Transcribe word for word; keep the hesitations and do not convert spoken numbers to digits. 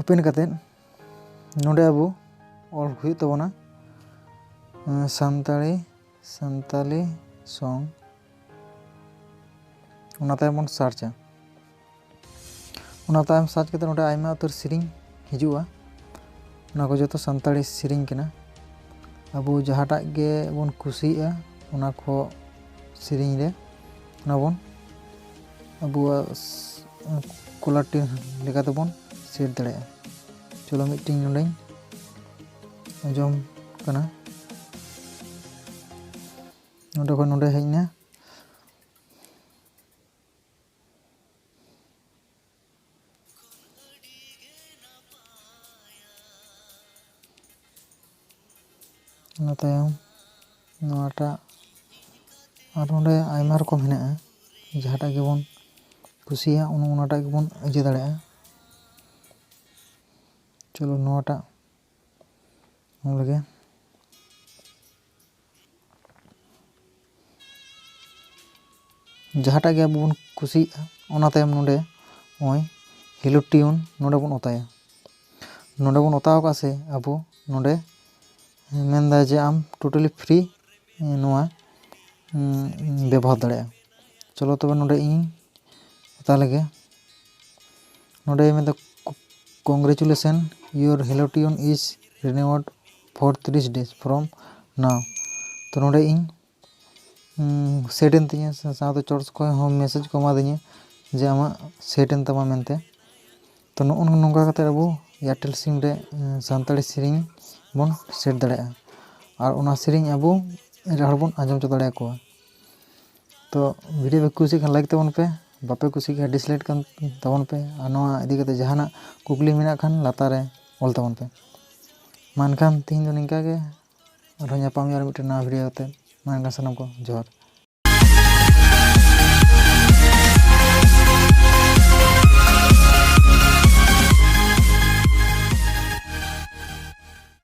Open ᱠᱟᱛᱮᱫ ᱱᱚᱰᱮ ᱟᱵᱚ ᱚᱞ ᱦᱩᱭᱩᱜ ᱛᱟᱵᱚᱱᱟ, ᱮᱸ, ᱥᱟᱱᱛᱟᱲᱤ, ᱥᱟᱱᱛᱟᱞᱤ ᱥᱚᱝ᱾ ᱚᱱᱟ ᱛᱟᱭᱚᱢ ᱵᱚᱱ ᱥᱟᱨᱪᱟ᱾ ᱚᱱᱟ ᱛᱟᱭᱚᱢ ᱥᱟᱨᱪ ᱠᱟᱛᱮ ᱱᱚᱰᱮ ᱟᱭᱢᱟ ᱩᱛᱟᱹᱨ ᱥᱮᱨᱮᱧ ᱦᱤᱡᱩᱜᱼᱟ᱾ ᱚᱱᱟ ᱠᱚ ᱡᱚᱛᱚ ᱥᱟᱱᱛᱟᱲᱤ ᱥᱮᱨᱮᱧ ᱠᱟᱱᱟ᱾ ᱟᱵᱚ ᱡᱟᱦᱟᱸᱴᱟᱜ ᱜᱮ ᱵᱚᱱ ᱠᱩᱥᱤᱭᱟᱜᱼᱟ, ᱚᱱᱟ ᱠᱚ ᱥᱮᱨᱮᱧ ᱨᱮ ᱚᱱᱟ ᱵᱚᱱ ᱟᱵᱚᱣᱟᱜ ᱠᱚᱞᱟᱨ ᱴᱤᱭᱩᱱ ᱞᱮᱠᱟ ᱛᱮᱵᱚᱱ ᱥᱮᱴ ᱫᱟᱲᱮᱭᱟᱜᱼᱟ᱾ ᱪᱚᱞᱚ, ᱢᱤᱫᱴᱮᱱ ᱱᱚᱰᱮᱧ ᱟᱸᱡᱚᱢ ᱠᱟᱱᱟ᱾ ᱱᱚᱰᱮ ᱠᱷᱚᱱ ᱱᱚᱰᱮ ᱦᱮᱡ ᱮᱱᱟ᱾ ᱚᱱᱟ ᱛᱟᱭᱚᱢ ᱱᱚᱣᱟᱴᱟᱜ, ᱟᱨ ᱱᱚᱰᱮ ᱟᱭᱢᱟ ᱨᱚᱠᱚᱢ ᱦᱮᱱᱟᱜᱼᱟ᱾ ᱡᱟᱦᱟᱸᱴᱟᱜ ᱜᱮᱵᱚᱱ ᱠᱩᱥᱤᱭᱟᱜᱼᱟ, ᱚᱱᱟ, ᱚᱱᱟᱴᱟᱜ ᱜᱮᱵᱚᱱ ᱤᱭᱟᱹ ᱫᱟᱲᱮᱭᱟᱜᱼᱟ᱾ ᱪᱚᱞᱚ, ᱱᱚᱣᱟᱴᱟᱜ ᱚᱱᱟ ᱞᱟᱹᱜᱤᱫ ᱡᱟᱦᱟᱸᱴᱟᱜ ᱜᱮ ᱟᱵᱚ ᱵᱚᱱ ᱠᱩᱥᱤᱭᱟᱜᱼᱟ, ᱚᱱᱟ ᱛᱟᱭᱚᱢ ᱱᱚᱰᱮ ᱱᱚᱜᱼᱚᱭ ᱦᱮᱞᱳ ᱴᱤᱭᱩᱱ ᱱᱚᱰᱮ ᱵᱚᱱ ᱚᱛᱟᱭᱟ᱾ ᱱᱚᱰᱮ ᱵᱚᱱ ᱚᱛᱟᱣ ᱠᱟᱜᱼᱟ ᱥᱮ, ᱟᱵᱚ ᱱᱚᱰᱮ ᱢᱮᱱᱫᱟᱭ ᱡᱮ ᱟᱢ ᱴᱳᱴᱟᱞᱤ ᱯᱷᱨᱤ ᱱᱚᱣᱟ, ᱩᱸ, ᱵᱮᱵᱚᱦᱟᱨ ᱫᱟᱲᱮᱭᱟᱜᱼᱟ᱾ ᱪᱚᱞᱚ ᱛᱚᱵᱮ ᱱᱚᱰᱮ ᱤᱧ ᱚᱛᱟ ᱞᱮᱜᱮ᱾ ᱱᱚᱰᱮ ᱢᱮᱱᱫᱟ, "Congratulations, your Hello Tune is renewed for ᱛᱤᱨᱤᱥ days from now." ᱛᱚ ᱱᱚᱰᱮ ᱤᱧ, ᱩᱸ, ᱥᱮᱴ ᱮᱱ ᱛᱤᱧᱟᱹ, ᱥᱟ-, ᱥᱟᱶᱛᱮ ᱪᱚᱴ ᱠᱷᱚᱱ ᱦᱚᱸ ᱢᱮᱥᱮᱡᱽ ᱠᱚ ᱮᱢᱟᱫᱤᱧᱟᱹ ᱡᱮ ᱟᱢᱟᱜ ᱥᱮᱴ ᱮᱱ ᱛᱟᱢᱟ ᱢᱮᱱᱛᱮ᱾ ᱛᱚ ᱱᱚᱜᱼᱚ ᱱᱚᱝᱠᱟ ᱠᱟᱛᱮ ᱟᱵᱚ ᱮᱭᱟᱨᱴᱮᱞ ᱥᱤᱢ ᱨᱮ, ᱩᱸ, ᱥᱟᱱᱛᱟᱲᱤ ᱥᱮᱨᱮᱧ ᱵᱚᱱ ᱥᱮᱴ ᱫᱟᱲᱮᱭᱟᱜᱼᱟ᱾ ᱟᱨ ᱚᱱᱟ ᱥᱮᱨᱮᱧ ᱟᱵᱚ ᱮᱴᱟᱜ ᱦᱚᱲ ᱵᱚᱱ ᱟᱸᱡᱚᱢ ᱦᱚᱪᱚ ᱫᱟᱲᱮᱭᱟᱠᱚᱣᱟ᱾ ᱛᱚ ᱵᱷᱤᱰᱤᱭᱳ ᱯᱮ ᱠᱩᱥᱤᱜ ᱠᱷᱟᱱ ᱞᱟᱭᱤᱠ ᱛᱟᱵᱚᱱ ᱯᱮ, ᱵᱟᱯᱮ ᱠᱩᱥᱤᱜ ᱠᱷᱟᱱ ᱰᱤᱥᱞᱟᱭᱤᱠ ᱠᱟᱱ ᱛᱟᱵᱚᱱ ᱯᱮ᱾ ᱟᱨ ᱱᱚᱣᱟ ᱤᱫᱤ ᱠᱟᱛᱮ ᱡᱟᱦᱟᱱᱟᱜ ᱠᱩᱠᱞᱤ ᱢᱮᱱᱟᱜ ᱠᱷᱟᱱ ᱞᱟᱛᱟᱨ ᱨᱮ ᱚᱞ ᱛᱟᱵᱚᱱ ᱯᱮ᱾ ᱢᱟ ᱮᱱᱠᱷᱟᱱ ᱛᱮᱦᱮᱧ ᱫᱚ ᱱᱤᱝᱠᱟ ᱜᱮ, ᱟᱨᱦᱚᱸ ᱧᱟᱯᱟᱢ ᱦᱩᱭᱩᱜᱼᱟ ᱟᱨ ᱢᱤᱫᱴᱮᱱ ᱱᱟᱣᱟ ᱵᱷᱤᱰᱤᱭᱳ ᱠᱟᱛᱮ᱾ ᱢᱟ ᱮᱱᱠᱷᱟᱱ ᱥᱟᱱᱟᱢ ᱠᱚ ᱡᱚᱦᱟᱨ᱾